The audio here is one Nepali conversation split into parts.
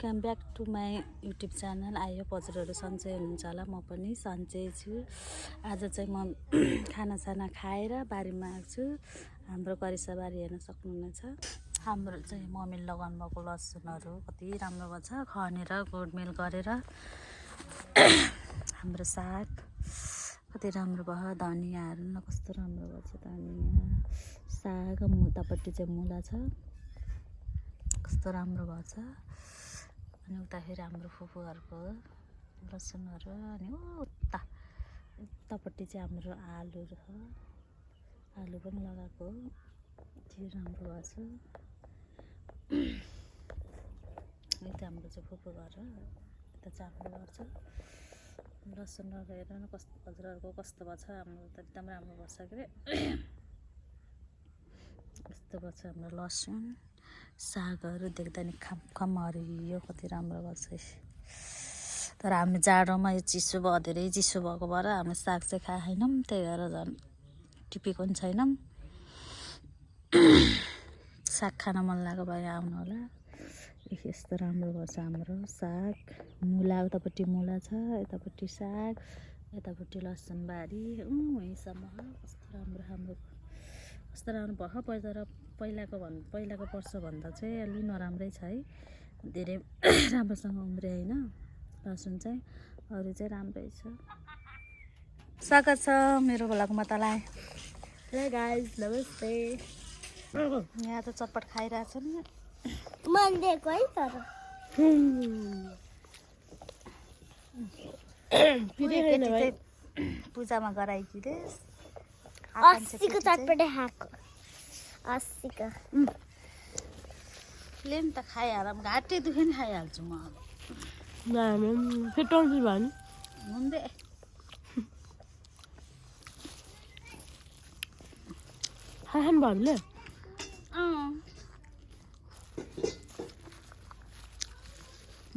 Welcome back to my YouTube channel. आयो हजुरहरू सन्चै हुनुहुन्छ होला, म पनि सन्चै छु। आज चाहिँ म खानासाना खाएर बारीमा आएको छु। हाम्रो करिसा बारी हेर्न सक्नुहुनेछ। हाम्रो चाहिँ मम्मीले लगाउनु भएको लसुनहरू कति राम्रो भएको छ, खनेर गोडमेल गरेर। हाम्रो साग कति राम्रो भयो, धनियाँहरू न कस्तो राम्रो भएको छ। धनियाँ साग उतापट्टि चाहिँ मुला छ, कस्तो राम्रो भएको छ। अनि उता फेरि हाम्रो फुपूहरूको लसुनहरू, अनि उतापट्टि चाहिँ हाम्रो आलु छ, आलु पनि लगाएको त्यो राम्रो भएको छ। यता हाम्रो चाहिँ फुपू घर, यता चाहिँ हाम्रो घर छ। लसुनहरू हेर न कस्तो हजुरहरूको कस्तो भएको छ। हाम्रो त एकदम राम्रो भएको छ के अरे, यस्तो भएको छ हाम्रो लसुन। सागहरू देख्दा नि खम हरियो कति राम्रो भएको छ। तर हामी जाडोमा यो चिसो भयो, धेरै चिसो भएको भएर हामी साग चाहिँ खाएनौँ, त्यही भएर झन् टिपेको पनि छैनौँ। साग खान मन लाग्यो भयो आउनु होला। यस्तो राम्रो भएको छ हाम्रो साग। मुला उतापट्टि मुला छ, यतापट्टि साग, यतापट्टि लसुन बारी यहीँसम्म। कस्तो राम्रो हाम्रो कस्तो राम्रो भयो। पहिलाको वर्षभन्दा चाहिँ अलि नराम्रै छ है, धेरै राम्रोसँग उम्रियो होइन लसुन चाहिँ, अरू चाहिँ राम्रै छ। स्वागत छ मेरो भ्लगमा तँलाई। हे गाइस नमस्ते। यहाँ त चटपट खाइरहेछ नि मन दिएको है तर पूजामा गराइकी रे 80 को चटपटे खाएको 80 को ले नि त खाइहालौँ, घाँटी दुखी नि खाइहाल्छु म अब। फिटाउँछु भने हुँदै खानु भन्ने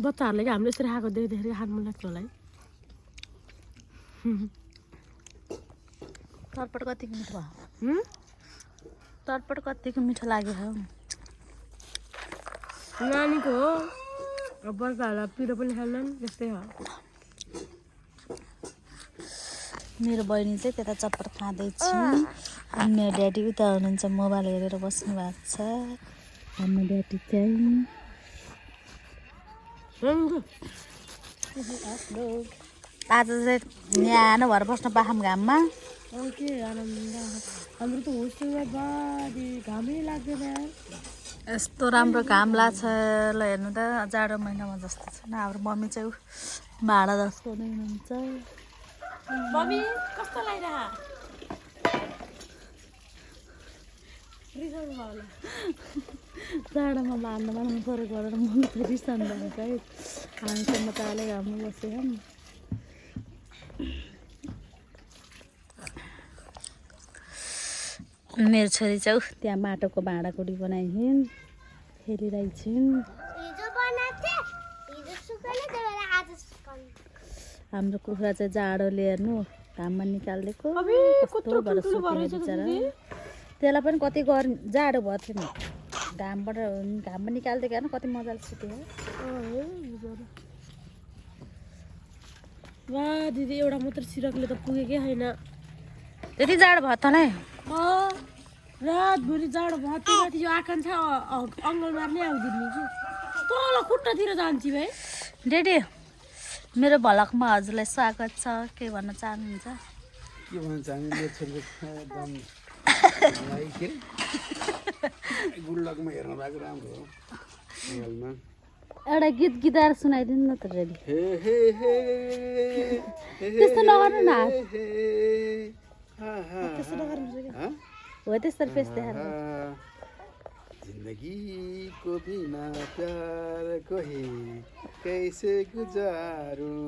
बच्चाहरूले हामीले यसरी खाएको देख्दाखेरि खानु मन लाग्छ होला है। तर्पट कतिको मिठो भयो, तर्पट कतिको मिठो लाग्यो हो। नानीको हो, अब बच्चाहरूलाई पिरो पनि खाँदैन त्यस्तै हो। मेरो बहिनी चाहिँ त्यता चटपट खाँदैछ, अनि ड्याडी उता हुनुहुन्छ मोबाइल हेरेर बस्नु भएको छ। हाम्रो ड्याडी चाहिँ आज चाहिँ न्यानो भएर बस्न पाखौँ घाममा। के आनन्द, हाम्रो त होस्टेलमा बारी घामै लाग्दैन। यस्तो राम्रो घाम लाग्छ ल, हेर्नु त जाडो महिनामा जस्तो छैन। हाम्रो मम्मी चाहिँ भाडा जस्तो हुनुहुन्छ। मम्मी कस्तो लागिरह रिसाउनु होला, जाडोमा भान्दा बनाउनु पऱ्यो गरेर मम्मी त रिसाउनु भएको है। हामीसँग तालै घाममा बसेको मेरो छोरी चाहिँ त्यहाँ माटोको भाँडाकुडी बनाइन्, खेलिरहेछन्। हाम्रो कुखुरा चाहिँ जाडोले हेर्नु घाममा निकालिदिएको कस्तो भएर सुकेर बिचरा। त्यसलाई पनि कति जाडो भयो थियो नि, घाममा निकालिदिएको हेर्नु कति मजाले सुक्यो। वा दिदी एउटा मात्र सिरकले त पुगेकै छैन, त्यति जाडो भयो तँलाई। रातभरि जाडो भयो। त्यो माथि यो आकाङ्क्षा अङ्गलमा नै आउँदिने कि तल खुट्टातिर जान्छ भाइ। डेडी मेरो भलकमा हजुरलाई स्वागत छ, के भन्न चाहनुहुन्छ? के भन्न चाहनुहुन्छ? गुडलकमा हेर्नु भएको राम्रो हो मोबाइलमा। एउटा गीत गीताएर सुनाइदिनु न त डेडी। त्यस्तो नगर्नु न, त्यस्तो नगर्नु हो, त्यसरी फेस देखाएर। जिंदगी को बिना प्यार को ही कैसे गुजारूं,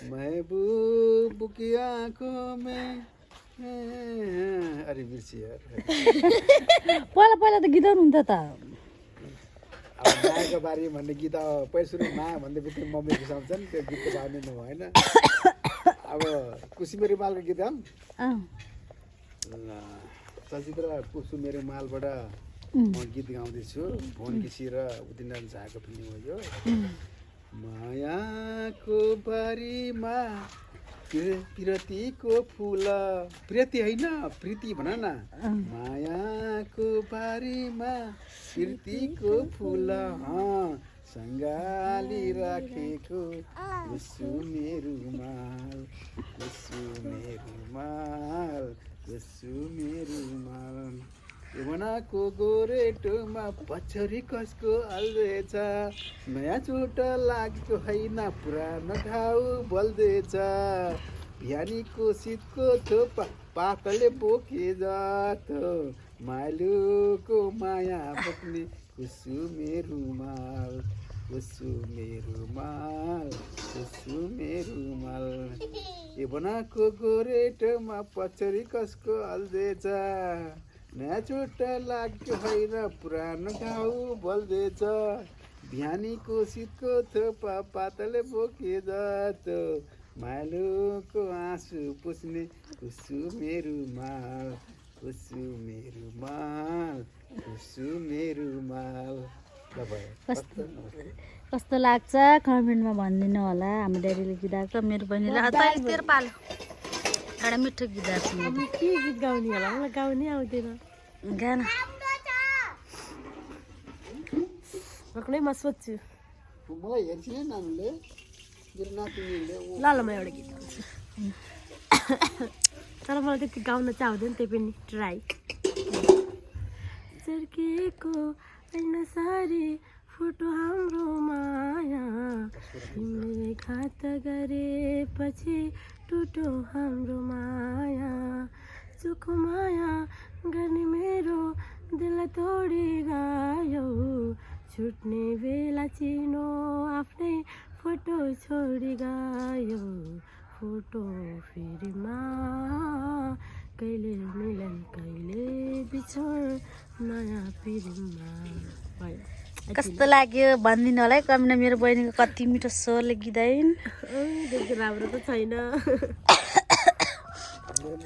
महबूब की आंखों में। अरे बिर्सी यार, पहिला त गीत हुन्थ्यो त। अब मायाको बारे भन्ने गीत पहिला सुरु माया भन्ने बित्तिकै मम्मी बिसाउँछन्, त्यो गीतको बारे भएन। अब कुसी मेरो मालको गीत चलचित्र कुसु मेरो मालबाट म गीत गाउँदैछु भुवन केसी र उदिनराज झाको फिल्म हो यो मायाको बारीमा प्रीतिको फुल प्रीति होइन प्रीति भन न मायाको बारीमा प्रीतिको फुल सङ्गाली राखेको यसु मेरो माल यसु मेरो माल यसु मेरो माल यमुनाको गोरेटोमा पछाडि कसको अल्दैछ नयाँ चोट लागेको होइन पुरानो घाउ बल्दैछ बिहानीको शीतको थोपा पातले बोके जतो माइलोको माया बोक्ने उसु मेरो माल उसु मेरो माल उसु मेरो माल यमुनाको गोरेटोमा पछाडि कसको अल्दैछ नयाँ चोट लाग्यो होइन पुरानो घाउ बल्दैछ बिहानीको शीतको थोपा पातले बोके जतो माइलोको आँसु पुस्ने उसु मेरो माल उसु मेरो माल उसु मेरो माल कस्तो लाग्छ कमेन्टमा भनिदिनु होला हाम्रो ड्याडीले गीत गाएको मेरो बहिनीले तैँले तेरो पालो एउटा मिठो गीत गाएको के गीत गाउने होला मलाई गाउनै आउँदैन गाना भर्खरै म सोध्छु मलाई हेर्छ नि नानीले मेरो नातिनीले ल म एउटा गीत गाउँछु तर मलाई त्यति गाउन चाहिँ आउँदैन त्यही पनि ट्राई चर्केको ऐन सारी फुटो हाम्रो माया तिमीले घात गरेपछि टुटो हाम्रो माया चुखो माया गर्ने मेरो दिल तोडी गयो छुट्ने बेला चिनो आफ्नै फोटो छोडी गयो फोटो फेरिमा कहिले मिलन कहिले बिछोड नयाँ पिरमा भयो कस्तो लाग्यो भनिदिनु होला है कमेन्टमा मेरो बहिनीको कति मिठो स्वरले गीत गाइन् त्यति राम्रो त छैन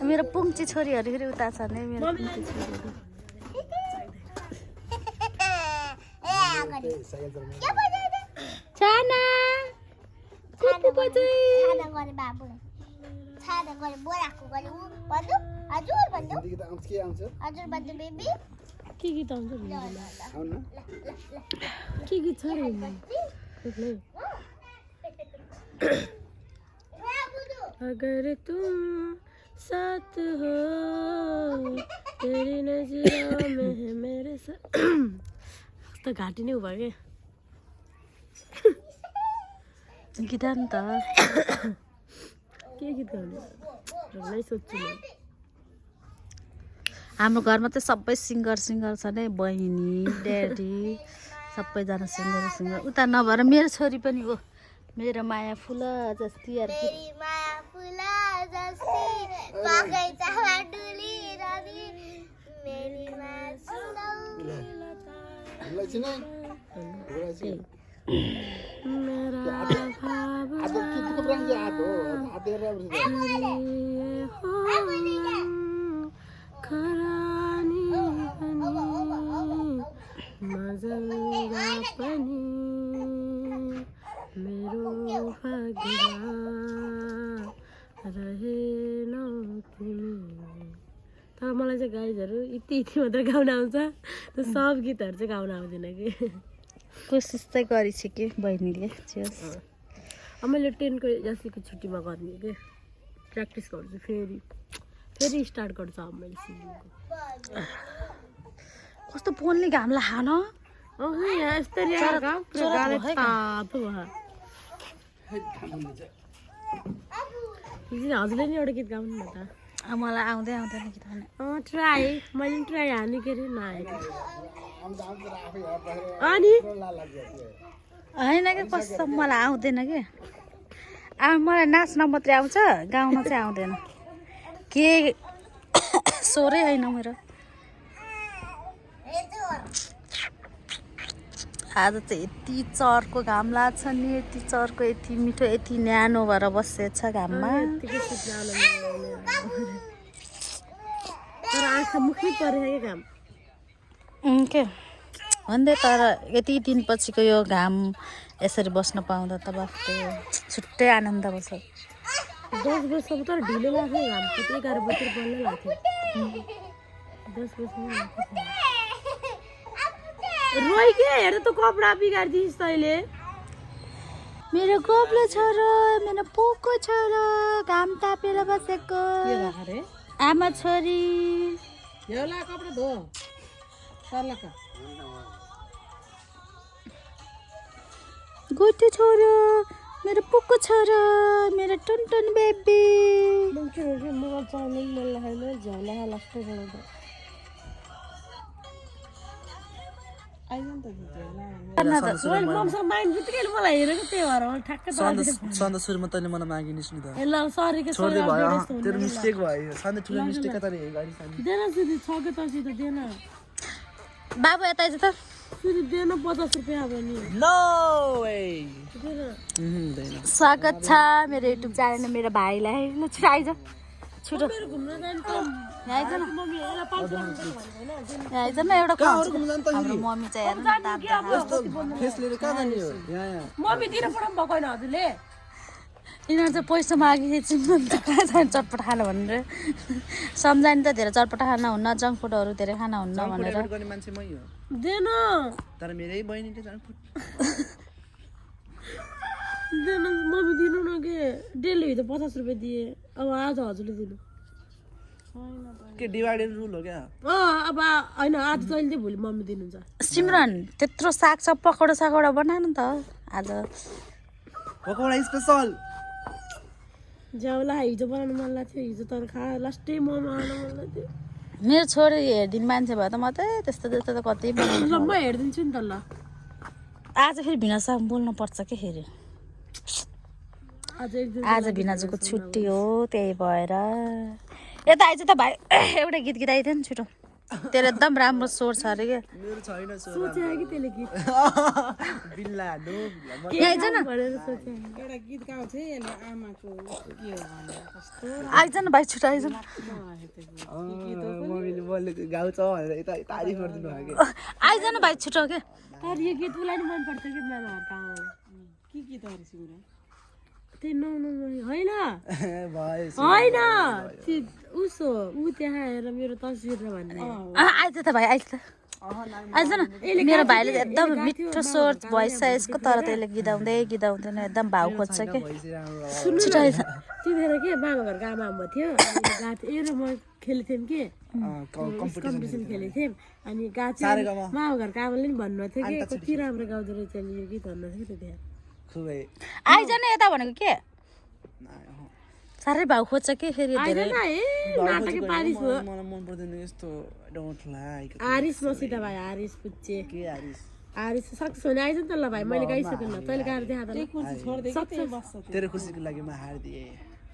मेरो पुङ्ची छोरीहरू फेरि उता छ नि मेरो पुङ्ची छोरीहरू छाना कुपु बजै छाना गरे बाबु छाना गरे बोराको गरे उ भन्नु हजुर भन्नु गीत आउँछ के आउँछ हजुर भन्नु बेबी के गीत आउँछ आउन के गीत छ रे अगर तुम साथ हो तेरी नजरों में है मेरे साथ तो घाटी नै भयो के गीत नि त के गीत गाउने नै सोध्छु म हाम्रो घरमा चाहिँ सबै सिङ्गर छ नै बहिनी ड्याडी सबैजना सिङ्गर उता नभएर मेरो छोरी पनि हो मेरो माया फुल जस्ती मेरी माया फुला जस्ती बगैँचामा डुलिरहने मेरी माया मेरा खरानी मजलगा पनि मेरो भाग्यमा रहेनौ तिमी तर मलाई चाहिँ गाइजहरू यति मात्र गाउन आउँछ त्यो सब गीतहरू चाहिँ गाउन आउँदैन कि कोसिस चाहिँ गरिछ कि बहिनीले अब मैले 10को जतिको छुट्टीमा गर्ने कि प्र्याक्टिस गर्छु फेरि स्टार्ट गर्छु अब मैले सिङ्गिङको कस्तो फोनले घाम लान यहाँ यस्तरी तातो भयो हजुरले नि एउटा गीत गाउनु न त मलाई आउँदैन गीत गाउन ट्राई मैले पनि ट्राई हाल्ने के अरे नआएको अनि होइन कि कस्तो मलाई आउँदैन कि अब मलाई नाच्न मात्रै आउँछ गाउन चाहिँ आउँदैन के स्वरै होइन मेरो आज चाहिँ यति चर्को घाम लाग्छ नि यति चर्को यति मिठो यति न्यानो भएर बसेछ घाममा तर आँखा मुखै परेको क्या घाम के भन्दै तर यति दिनपछिको यो घाम यसरी बस्न पाउँदा त बाफ्रे छुट्टै आनन्द बस्छ 10 बजीसम्म तर ढिलो लाग्थ्यो घाम त 11 बजी बल्ल लाग्थ्यो 10 बजीसम्म लाग्थ्यो रोइ के हेर त कपडा बिगार्दिस् तैले मेरो गोब्लो छोरो मेरो पोको छोरो घाम तापेर बसेको के भएर रे आमा छोरी एउटा कपडा धो सर्लका गोटे छोरो मेरो पोको छोरो मेरो टुनटुन बेबी मोबाइल चलाउनु मन लागेन झ्याउला लास्टै बनाउँदा ममसँग माइन्ड बित्तिकै मलाई हेरेको त्यही भएर मलाई ठ्याक्कै सन्द सुरुमा तैँले मलाई मागिनिस् नि त ल सरी के छोड्दै भयो तेरो मिस्टेक भयो सन्दै ठुलो मिस्टेक त नि गाडी सानी देन सुधि छके तसित देन बाबु यता आइज त सुधि देन 50 रुपैयाँ अब नि नो वे देन स्वागत छ मेरो युट्युब च्यानलमा मेरो भाइलाई ल छिटो आइज छिटो मेरो घुम्न जानु त यहाँ आइज न मम्मी एला 500 रुपैयाँ भन्दैन यहाँ आइज न एउटा खुवाउँछु। घुम्न जानु त हाम्रो मम्मी चाहिँ हेर्नु न दाँत देखाएको। फेस लिएर कहाँ जाने हो यहाँ मम्मी दिन पठाउनु भएको होइन हजुरले यिनीहरू चाहिँ पैसा मागेपछि कहाँ जाने चटपट खानु भनेर सम्झाइ नि त धेरै चटपट खान हुन्न जङ्क फुडहरू धेरै खान हुन्न भनेर गर्ने मान्छे मै हो देन तर मेरै बहिनीले जानु देन मम्मी दिनु न के डेली त 50 रुपैयाँ दिए अब आज हजुरले दिनु के डिभाइडेड रुल हो क्या अब होइन आज जहिले भोलि मम्मी दिनुहुन्छ सिमरन त्यत्रो साग छ पकौडा सकौडा बना न त आज पकौडा स्पेसल ज्याउला हिजो बनाउनु मन लाग्थ्यो हिजो तर खा लास्टै मोमो आउनु मन लाग्थ्यो मेरो छोरी हेरिदिनु मान्छे भयो त म त त्यस्तो त्यस्तो त कति बनाउँछु ल म हेरिदिन्छु नि त ल आज फेरि भिनासँग बोल्नु पर्छ के फेरि आज एक दिन आज भिनाजुको छुट्टी हो त्यही भएर यता आइज त भाइ एउटा गीत गीत आइदियो नि छिटो तेरो एकदम राम्रो स्वर छ अरे क्या मेरो छैन सोचे कि त्यसले गीत बिल्ला नो यहाँ आइज न भनेर सोचे एउटा गीत गाउँथे यसले आमाको के हो भनेर कस्तो आइज न भाइ छिटो आइज न मम्मीले बोल्ने गाउँछ भनेर यता तारिफ गरिदिनु भयो कि आइज न भाइ छिटो के तर यो गीत उसलाई नि मनपर्छ कि मामाहरूको आमालाई के गीतहरू सिमरा त्यही नौ होइन भयो होइन उसो ऊ त्यहाँ आएर मेरो तस्बिर भन्ने आइज त भाइ आइज त आइज न मेरो भाइले एकदम मिठो स्वर भोइस छ यसको तर त्यसले गीताउँदै गीताउँदैन एकदम भाउ खोज्छ के छिटो आइज त्यतिखेर के मामा घरको आमा आमा थियो अनि गएको थियो र म खेल्थ्यौँ कि कम्पिटिसन खेलेको थियौँ अनि गएको थियो मामा घरको आमाले नि भन्नुभएको थियो कि कति राम्रो गाउँदो रहेछ यो गीत भन्नुभएको थियो त्यतिखेर खुबै आइज न यता भनेको के साह्रै भाउ खोज्छ कि फेरि धेरै नाटक पारिस हो मलाई मन पर्दैन यस्तो डोन्ट लाइक आरिस मसित भाइ आरिस पुच्चे के हारिस आरिस सक्छ भने आइज नि त ल भाइ मैले गाइसकेँ न तैँले गाएर देखा त तेरो खुसीको लागि म हारिदिएँ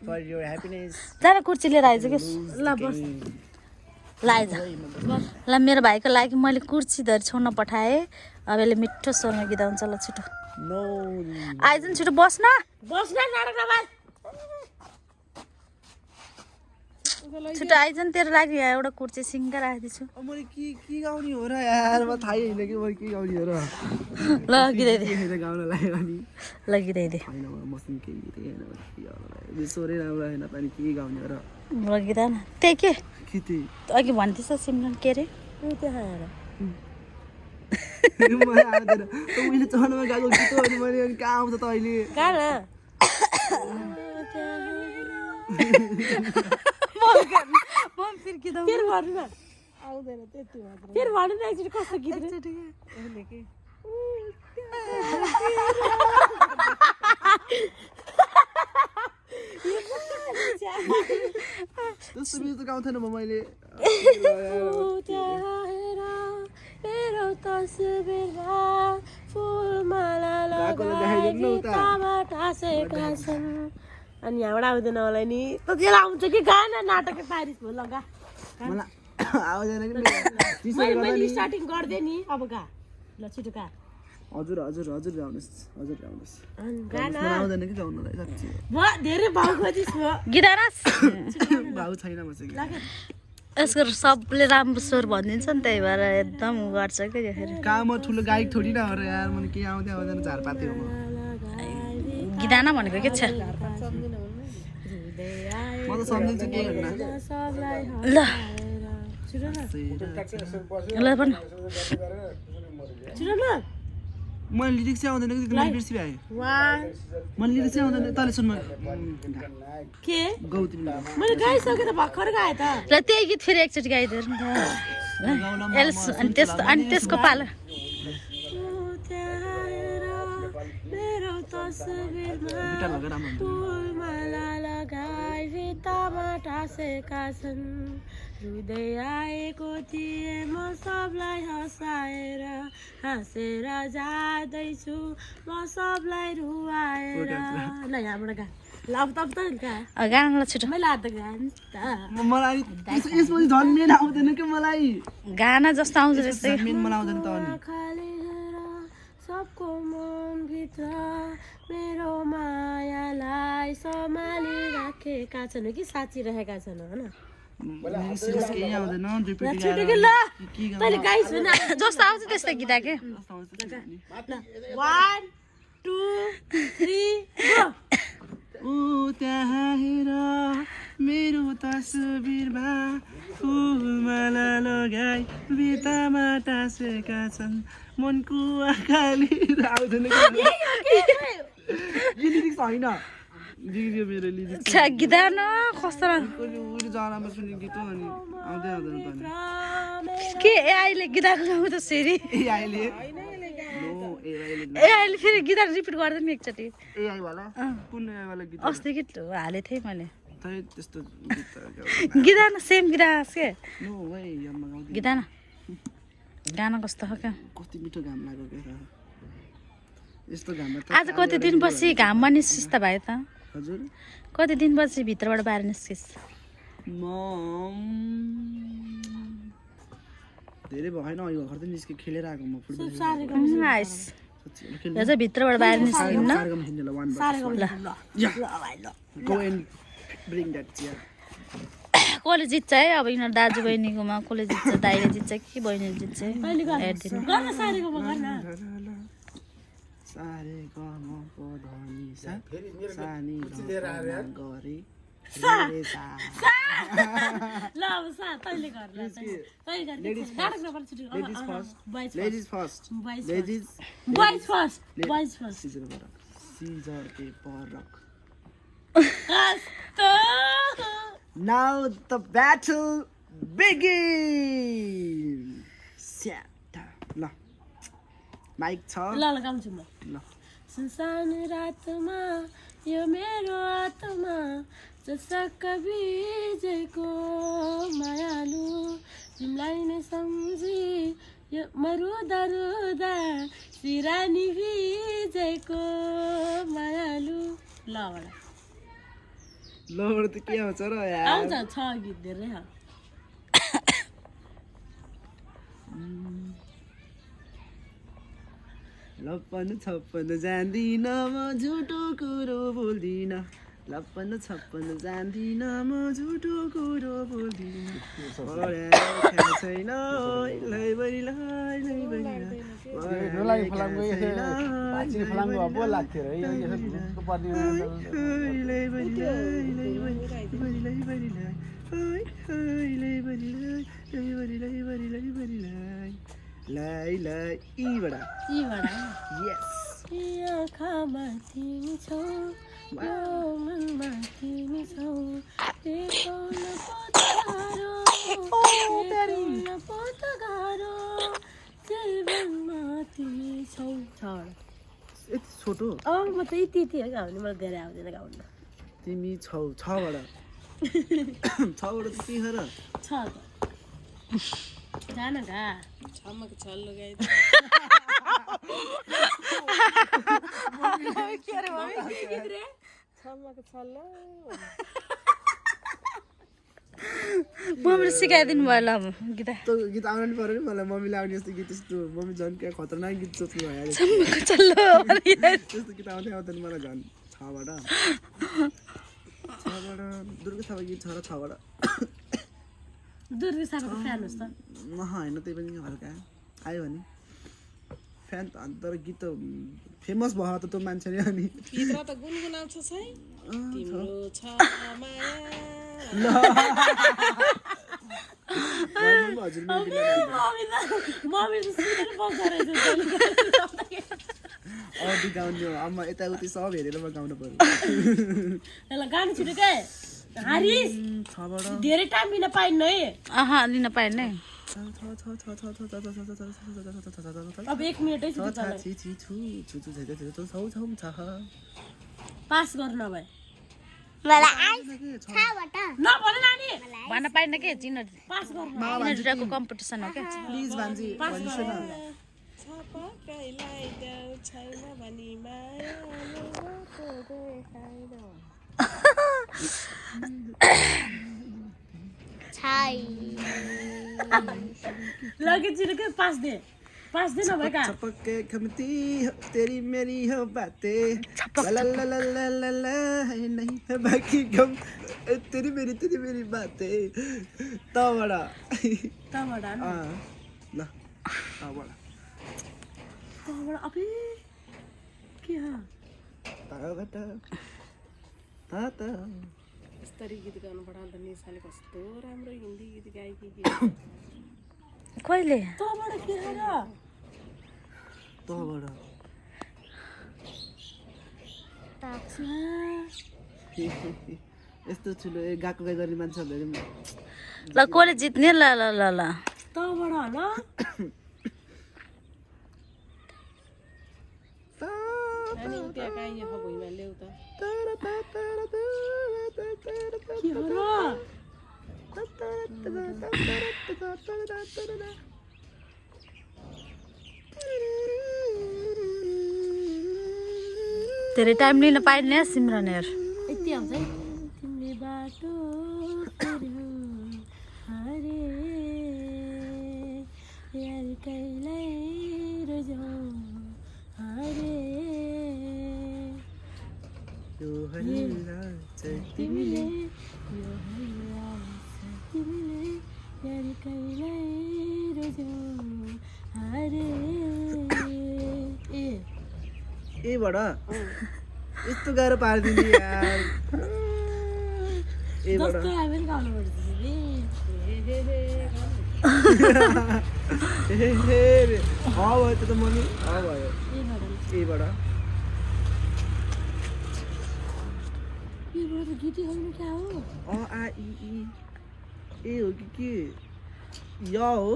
फर योर ह्याप्पिनेस जान कुर्ची लिएर आइज कि ल बस ल आइज ल मेरो भाइको लागि मैले कुर्ची धरि छोड्न पठाएँ अब यसले मिठो स्वरमा गीताउँछ ल छिटो नो आइज नि छिटो बस्न बस न नाटक नभाइ छिटो आइज नि तेरो लागि यहाँ एउटा कुर्ची सिङ्गा राखिदिन्छु मैले के गाउने हो र यार म थाहै होइन कि मैले के गाउने हो र ल गीताइदे के गाउन लाग्यो अनि ल गीताइदे होइन मसँग केही गीत होइन स्वरै राम्रो होइन त अनि के गाउने हो र ल गीता न त्यही के के त्यही अघि भन्दैछ सिमरन के अरे ऊ त्यहाँ आएर मलाई आउँदैन त उहिले चढ्नमा गएको गीत हो अनि मैले अनि कहाँ आउँछ त अहिले कहाँ फेरि भन्नु न आउँदैन त्यति मात्र फेरि भन्नु न एकचोटि कस्तो गीत रे यसले के त्यस्तो गीत त गाउँथेन म मैले मेरो तस्बिरमा फुलमाला अनि यहाँबाट आउँदैन मलाई नि त त्यसलाई आउँछ कि गाना नाटक पारिस भयो ल गा मलाई आउँदैन कि मैले स्टार्टिङ गरिदिएँ नि अब गा ल छिटो गा हजुर हजुर हजुर गाउनुहोस् हजुर गाउनुहोस् गाना मलाई आउँदैन कि गाउनलाई साँच्चै धेरै भाउ खोजिस् भयो गीता नाच भाउ छैन मसँग यसको सबले राम्रो स्वर भनिदिन्छ नि त्यही भएर एकदम उ गर्छ क्या यो फेरि कहाँ म ठुलो गायक थोडी न हो र यार मैले के आउँदै आउँदैन झारपाते हो म गिदाना भनेको के छ म त सम्झिन्छु केही हुन्न ल ल भन मलाई लिरिक्स चाहिँ आउँदैन कि मैले बिर्सी भए मलाई लिरिक्स चाहिँ आउँदैन तले सुन के गौतम मैले गाइसके त भर्खर गाएँ त ल त्यही गीत फेरि एकचोटि गाइदिएर नि त एल्स अनि त्यसको पालो मेरो तस्बिरमा गिटार लगाएर राम्रो हुन्छ फुलमाला लगाई भित्तामा टाँसेका छन् रुँदै आएको थिएँ म सबलाई हँसाएर हाँसेर जाँदैछु म सबलाई रुवाएर ल यहाँबाट गा ल अब तपाईँ गा गानालाई छिटो मैले हात गाएँ त मलाई यसमा झन् मेन आउँदैन कि मलाई गाना जस्तो आउँछ त्यस्तै मेन मलाई आउँदैन त अनि खाली सबको मनभित्र मेरो मायालाई सम्हाली राखेका छन् कि साँचिरहेका छन् होइन लिरिक्स केही आउँदैन दुईपट्टि छिटो के ल तैँले गाइस् भने जस्तो आउँछ त्यस्तै गीता के 1 2 3 ऊ त्यहाँ हेर मेरो तस्बिरमा फुलमाला लगाई भित्तामा टाँसेका छन् मनको आँखाले आउँदैन लिरिक्स होइन बिग्रियो मेरो लिरिक्स गीता न कस्तो उहिले जनामा सुने गीत हो अनि आउँदै आउँदैन त अनि के अहिले गीताको गाउँ त फेरि अहिले अहिले फेरि गीता रिपिट गर्दैन नि एकचोटि एआई वाला कुन एआई वाला गीत अस्ति गीत हालेको थिएँ मैले तै त्यस्तो गीत गीता न सेम गीता के नो वे याममा गाउँदै गीता न गाना कस्तो हो क्या कति मिठो घाम लाग्यो के यस्तो घाममा त आज कति दिनपछि घाममा निस्किस् त भाइ त हजुर कति दिनपछि भित्रबाट बाहिर निस्किस् धेरै भएन अहिले भर्खर त निस्के खेलेर आएको म फुटबल नाइस यो चाहिँ भित्रबाट बाहिर निस्किन्न go and bring that chair कसले जित्छ है अब यिनीहरू दाजु बहिनीकोमा कसले जित्छ दाइले जित्छ कि बहिनीले जित्छ हेरिदिनु सारे गम पधनी सा सानी गरे ल अब सा तैँले गर ल ladies first boys first scissor paper rock कस्तो Now the battle begins. ल माइक छ ल गाउँछु म ल सुनसान रातमा यो मेरो आत्मा जसक बिजेको मायालु तिमीलाई नै सम्झी यो मरुदा रुदा सिरानी भिजेको मायालु ल बडा लौड त के आउँछ र यार आउँछ छ गीत धेरै लप्पन छप्पन जान्दिन म झुटो कुरो बोल्दिन लप्पन छप्पन जान्दिन म झुटो कुरो बोल्दिन छैन लाई लाई इबडा यस आँखामा तिमी छौ यो मनमा तिमी छौ देखाउन पत गाह्रो जीवनमा तिमी छौ यति छोटो म त यति गाउने मलाई धेरै आउँदैन गाउन तिमी छौ छबाट छबाट त के हो र छ त गाना गा छम्मको छल्लो गाई छम्मको छल्लो मम्मीले सिकाइदिनु भयो ल गीता त्यो गीत आउनु नि पऱ्यो नि मलाई मम्मीले आउने जस्तो गीत यस्तो मम्मी झन् क्या खतरनाक गीत सोच्नु भयो छम्मको चल्लो त्यस्तो गीत आउँदै आउँदैन मलाई झन् छबाट दुर्गा थापा गीत छ र छबाट दुर्दिशाको फ्यान होस् त होइन त्यही पनि हल्का आयो भने फ्यान त अन्त तर गीत त फेमस भयो त त्यो मान्छे नि अनि भित्र त गुनगुनाउँछ है तिम्रो छ माया हजुर मम्मी सुनेर बस्दो रहेछ अरू गाउने हो आमा यताउति सब हेरेर म गाउनु पर्यो ल गानु छिटो के हारिस धेरै टाइम लिन पाइन्न है लिन पाएन अब 1 मिनेटै छ पास गर्नु नभए मलाई आइस छाबाट नभन नानी भन्न पाएन के पास गर्नु चिनहरुको कम्पिटिसन हो क्या प्लिज भान्जी भन्छु न छपकाइलाई देऊ छैन भनी माया छाई लगे छिटो के पास दे नभए का छपके खमती तेरी मेरी हो बातें ला ला ला ला ला ला है नहीं है बाकी गम तेरी मेरी बातें तबडा ल तबडा अबे के हो तबडा ता यस्तरी गीत गाउनु पर्छ अन्त निसाले कस्तो राम्रो हिन्दी गीत गाएकी के कहिले तँबाट के हो र तबडा यस्तो ठुलो गाएको गाई गर्ने मान्छेहरूले ल कसले जित्ने ल ल ल ल तँबाट होला अनि त्यहाँ गाइए हो भुइँमा ल्याउ त के हो र धेरै टाइम लिन पाइने सिमरनहर यति आउँछ है तिमीले बाटो फेर्यौ हरे यार कहिल्यै रोज्यौ हरे यो हल्ला तिमीले यो हल्ला तिमीले यार कहिल्यै रोज्यौ हरे एबाट यस्तो गाह्रो पारिदिने यार एबाट जस्तो हामी पनि गाउनुपर्छ भयो त मम्मी भयो एबाट त गीतै होइन क्या हो अ आ इ ई ए हो कि के य हो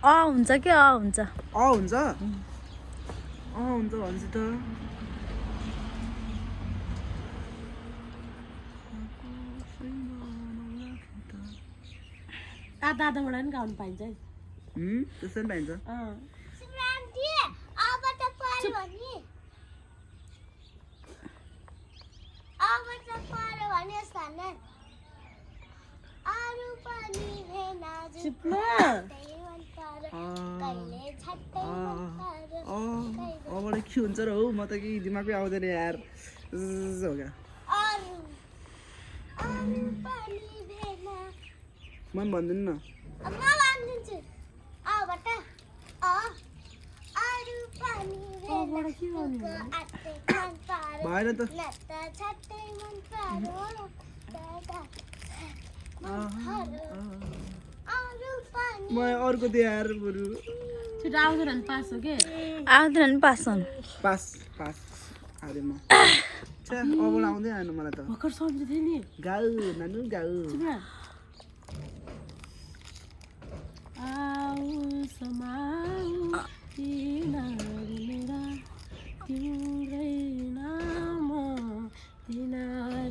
हुन्छ कि हुन्छ हुन्छ भनेपछि त दादाबाट पनि गाउनु पाइन्छ है त्यस्तो पनि पाइन्छ सिमरान्ती अब त पढ्यो भने स्थानमा अरू पनि भेना चुप्ला कहिले छट्टै अबाट के हुन्छ र हौ म त केही दिमागै आउँदैन यार हो क्या अरू पनि भेना म पनि भन्दिनँ न म भनिदिन्छु अबाट अरू पनि भेना भएन त छट्टै मन पारो म अर्को दिएँ यार बरु छिटो आउँदैन भने पास हो के आउँदैन नि पास हुनु पास हारे म छ्या अबबाट आउँदै आएन मलाई त भर्खर सम्झे थिएँ नि गाउ नानु गाउ आऊ समाऊ मेरा तिम्रै नाम दिन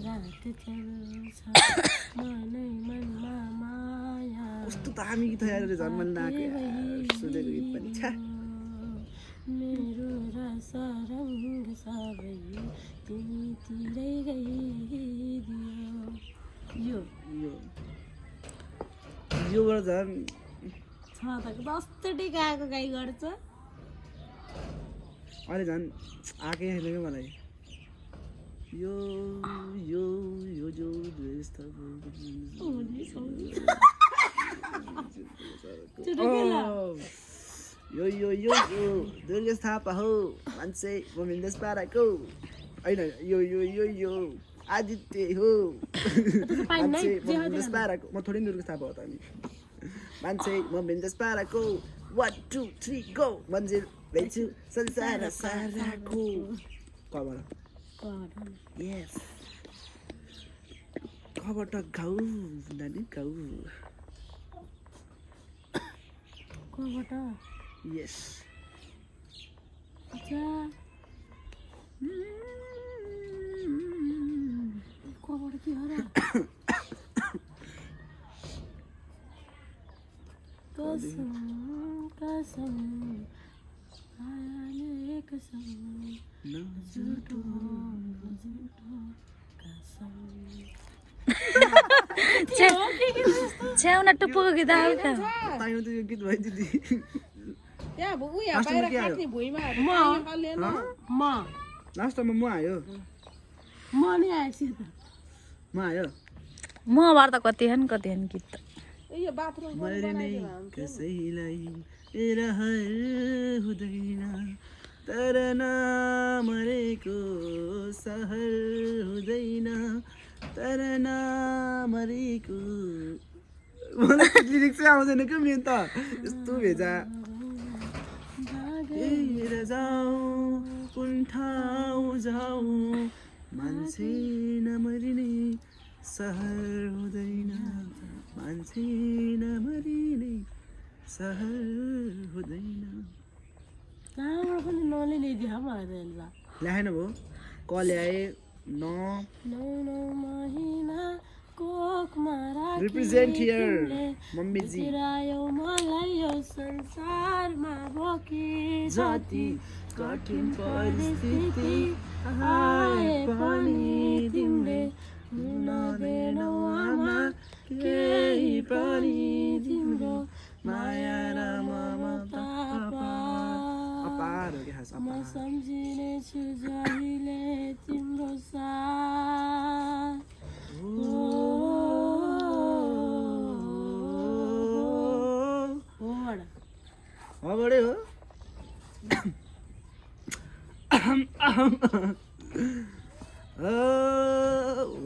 रात चल्छ मनै मनमा माया कस्तो दामी गीत यार झन् मन नाके सुनेको गीत पनि छ्या मेरो रस रङ्ग सबै तिमीतिरै गइदियो योबाट झन् छ त जस्तै गाएको गाई गर्छ अहिले झन् आएकै छैन क्या मलाई यो यो यो जो यो यो यो यो दुर्गेश थापा हो मान्छे म बिन्देश पाराको होइन यो यो यो यो आदित्य हो मान्छे म बिन्देश पाराको म थोरै दुर्गेश थापा हो त अनि मान्छे म बिन्देश पाराको 1 2 3 गो मन्जिल भेट्छु संसार साराको कबाट यस कबाट गाउ नानी गाउ कबाट यस अच्छा कबाट के हो र कसम कसम आयाले कसम झुटो झुटो कसम छ्याउन टुप्पोको गीत आयो त ताइमा त यो गीत भयो दिदी त्यहाँ अब उयो बाहिर काट्ने भुइँमा म लास्टमा म आयो म नि आएछु त म आयो मबाट त कति हन गीत त यो बाथरुम मैले नै कसैलाई रहर हुँदैन तर नमरेको सहर हुँदैन तर नमरेको मलाई लिरिक्स चाहिँ आउँदैन क्या मेरो त यस्तो भेजा हेर जाऊ कुन ठाउँ जाऊ मान्छे नमरिने सहर हुँदैन मान्छे नमरिने सहर हुँदैन कहाँबाट पनि नले ल्याइदियो मलाई त यसलाई ल्याएन भयो क ल्याए न महिना कोखमा रिप्रेजेन्ट हियर मम्मीजी राख्यो मलाई यो संसारमा बोके जति कठिन परिस्थिति आए पनि तिमीले नदेनौ आमा केही पनि तिम्रो माया र ममता अपार हो क्या म सम्झिने छु जहिले तिम्रो साथ अगाडि हो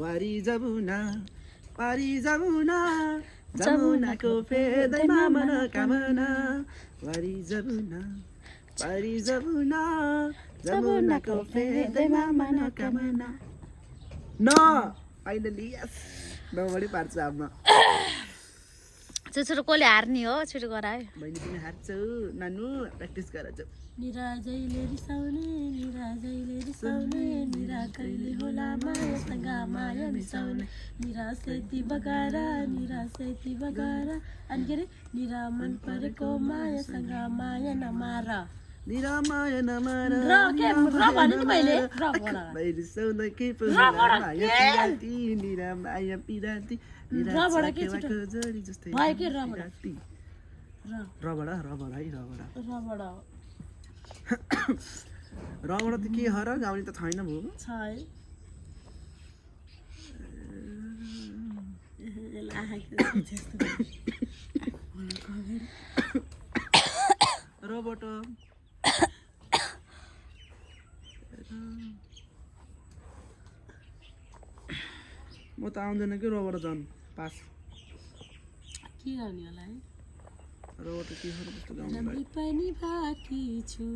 वारी जमुना पारी जमुना जमुनाको फेदैमा मनोकामना वारी जमुना पारी जमुना जमुनाको फेदैमा मनोकामना न फाइनली यस नबडी पार्छ आफ्नो छोटो कसले हार्ने हो छिटो गरायो बहिनी तिमी हार्छौ नानु प्र्याक्टिस गर जाऊ निराजैले रिसाउने निरा कहिले होला मायासँग माया मिसाउने निरा सेती बगाएर अनि के अरे निरा मन परेको मायासँग माया नमार निरा माया नमार र के र भने नि मैले र बोला बाहिर सौदा के माया पिराती निरा माया पिराती निरा रबाट के छाकेवाको जोडी जस्तै भयो के रबाट पिराती रबाट रबाट त के हो र गाउने त छैन भो छ है रबाट म त आउँदैन कि रबाट झन् पास के गर्ने होला है रबाट के हो र त्यस्तो गाउनु नम्री पनि बाँकी छु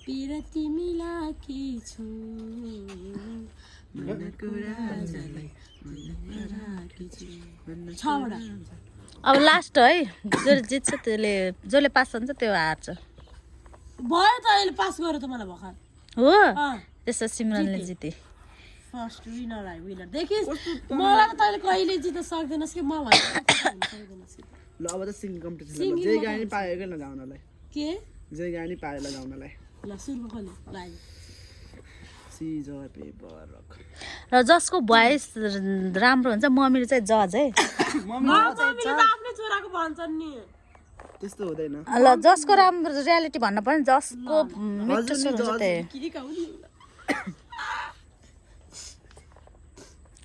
पिरती मिलाकी छु मनको राजालाई मनमा राखी छु छवटा अब लास्ट है जसले जित्छ त्यसले जसले पास हुन्छ त्यो हार्छ भयो त अहिले पास गर्यो त मलाई भर्खर हो त्यसो सिमरनले जिते फर्स्ट विनर है विनर देखिस् मलाई त तैँले कहिले जित्न सक्दैनस् कि म सक्दैनस् ल अब त सिङ्गिङ कम्पिटिसन जे गाए नि पायो क्या लगाउनलाई के जे गाए नि पायो लगाउनलाई ल सुरुमा खोले लाग्यो सिजर पेपर रक र जसको भोइस राम्रो हुन्छ मम्मीले चाहिँ जज है मम्मीले त आफ्नै छोराको भन्छन् नि त्यस्तो हुँदैन ल जसको राम्रो रियालिटी भन्न पर्ने जसको मिठो सुर हुन्छ त्यही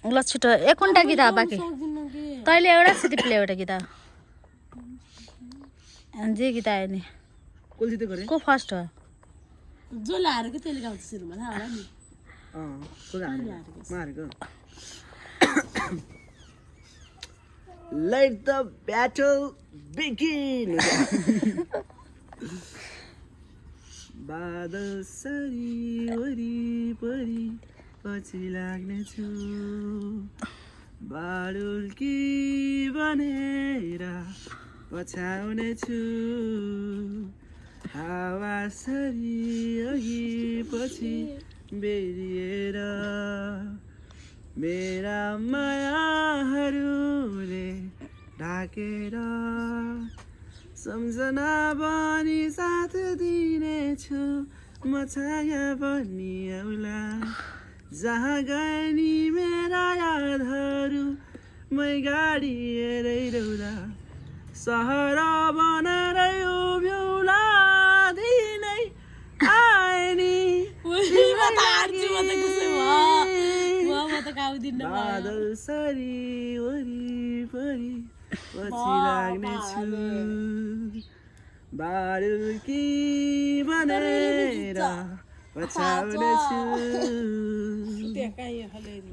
ल छिटो 1 घन्टा गीत बाँकी सक्दिनँ के तैँले एउटा सिटिप्ले एउटा गीत जे गीत आयो नि कसले जित्यो गरे को फर्स्ट हो जसले हारेको त्यसले गाउँछ सुरुमा थाहा होला नि कसले हारेको Let the battle begin. बादल सरी वरिपरि पछि लाग्नेछु बाडुल्की बनेर पछाउनेछु हावा सरी अघि पछि बेरिएर मेरा मायाहरूले ढाकेर सम्झना बनी साथ दिनेछु म छाया बनी आउला जहाँ गए नि मेरा यादहरू मै गाडी हेरै रौला सहर बनाएर उभ्यौला दिनै आए नि बादल सरी वरिपरि पछि लाग्नेछु बाडुल्की बनेर पछाउनेछु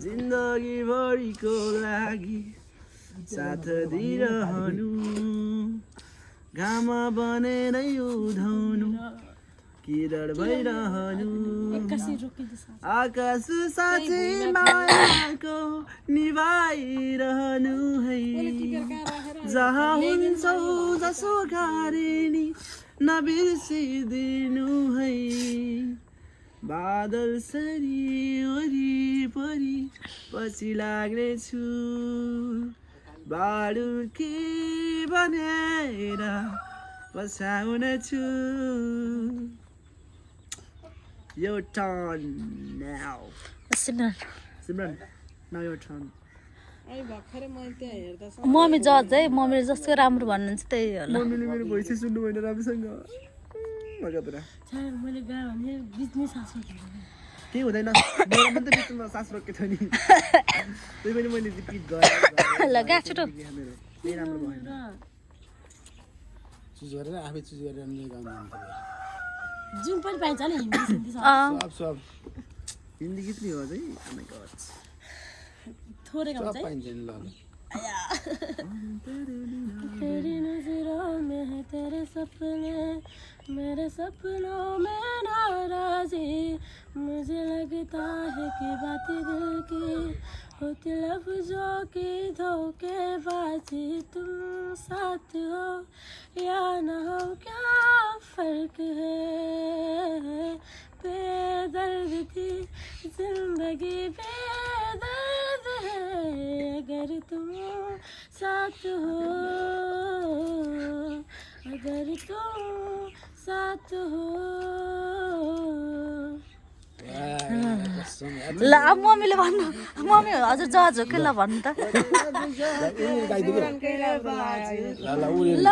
जिन्दगी भरिको लागि साथ दिइरहनु घाम बनेरै उधाउनु किरण भइरहनु आकाश साँच्चै मायाको निभाइरहनु है जहाँ हुन्छौ जसो गरे नि नबिर्सिदिनु है बादल सरी वरिपरि पछि लाग्नेछु बाडुल्की बनेर पछाउनेछु Your turn now. Simran, now your turn. ai भर्खरै मैले त्यहाँ हेर्दा मम्मी जज है मम्मीले जस्तो राम्रो भन्नुहुन्छ त्यही होला मम्मीले मेरो भोइस सुन्नु भएन राम्रोसँग मगातरा मैले गाएँ भने बिचमै सास केही हुँदैन मेरो पनि त बिचमा सास रोकेको थियो नि त्यही पनि मैले रिपिट गरेँ ल गा छिटो मेरो त्यही राम्रो भएन चुज गरेर आफै चुज गरेर नि गाउनु जुन पनि पाइन्छ नि हिन्दी सिन्दी सब हिन्दी गीत नि हो अझै oh my god थोरै गाउँछ है पाइन्छ नि ल तेरी नजरों में है तेरे सपने मेरे सपनों में नाराजी मुझे लगता है कि बातें दिल की होती लफ्जों की धोखेबाजी तुम साथ हो या न हो क्या फर्क है बेदर्द थी जिंदगी बेदर्द है अगर तुम साथ हो अगर तुम साथ हो ल अब मम्मीले भन्नु मम्मी हजुर जज हो कि ल भन्नु त ल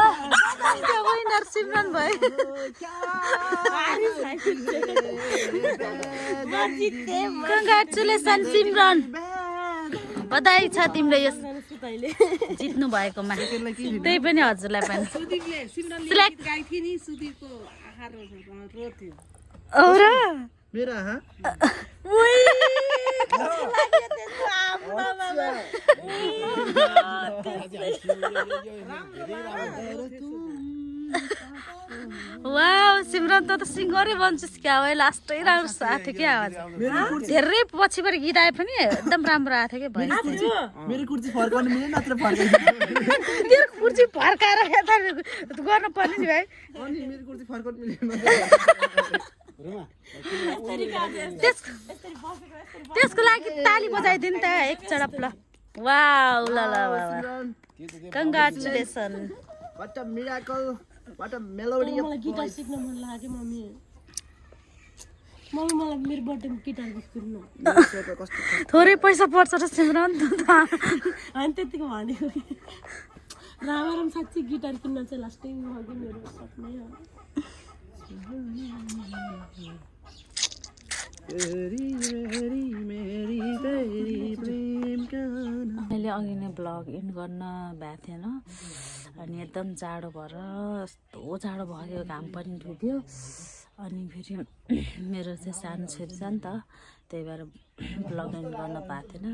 विनर सिमरन भयो कङ्ग्रेचुलेसन सिमरन बधाई छ तिम्रो यस जित्नु भएकोमा त्यही पनि हजुरलाई पनि सुदीपले सिमरनले गीत गाइ थियो नि सुदीपको आहार रोथ्यो औरा मेरो आहा वाउ सिमरन त सिङ्गरै बन्छस् क्या हो लास्टै राम्रो आएको थियो क्या आवाज धेरै पछिबाट गीत आए पनि एकदम राम्रो आएको थियो क्या भएन मेरो कुर्सी फर्काउनु मिल्यो नत्र फर्काइ तेरो कुर्सी फर्काएर यता गर्नु पर्ने नि भाइ अनि मेरो कुर्सी फर्काउनु मिल्यो त्यसको लागि ताली बजाइदिनु त एक चडप ल वाउ ल ल congratulation What a miracle! What a melody of मलाई गिटार voice! सिक्न मन लाग्यो मम्मी मलाई मेरो बर्थडेमा गिटार सिक्नु थोरै पैसा पर्छ र सिमरन अनि त्यतिको भनेको राम साँच्चै गिटार किन्न चाहिँ लास्टै भयो मेरो सपनै हो मैले अघि नै ब्लग एन्ड गर्न भएको थिएन अनि एकदम जाडो भएर यस्तो जाडो भयो घाम पनि डुब्यो अनि फेरि मेरो चाहिँ सानो छोरी छ नि त त्यही भएर ब्लग एन्ड गर्न पाएको थिएन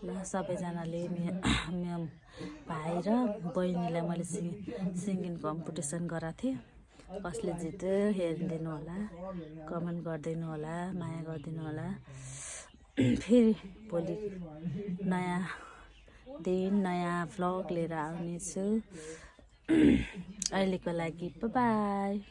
ल सबैजनाले मेरो भाइ र बहिनीलाई मैले सिङ्गिङ कम्पिटिसन गराएको थिएँ कसले जित्यो हेरिदिनु होला कमेन्ट गरिदिनु होला माया गरिदिनु होला फेरि भोलि नयाँ दिन नयाँ भ्लग लिएर आउनेछु अहिलेको लागि बाई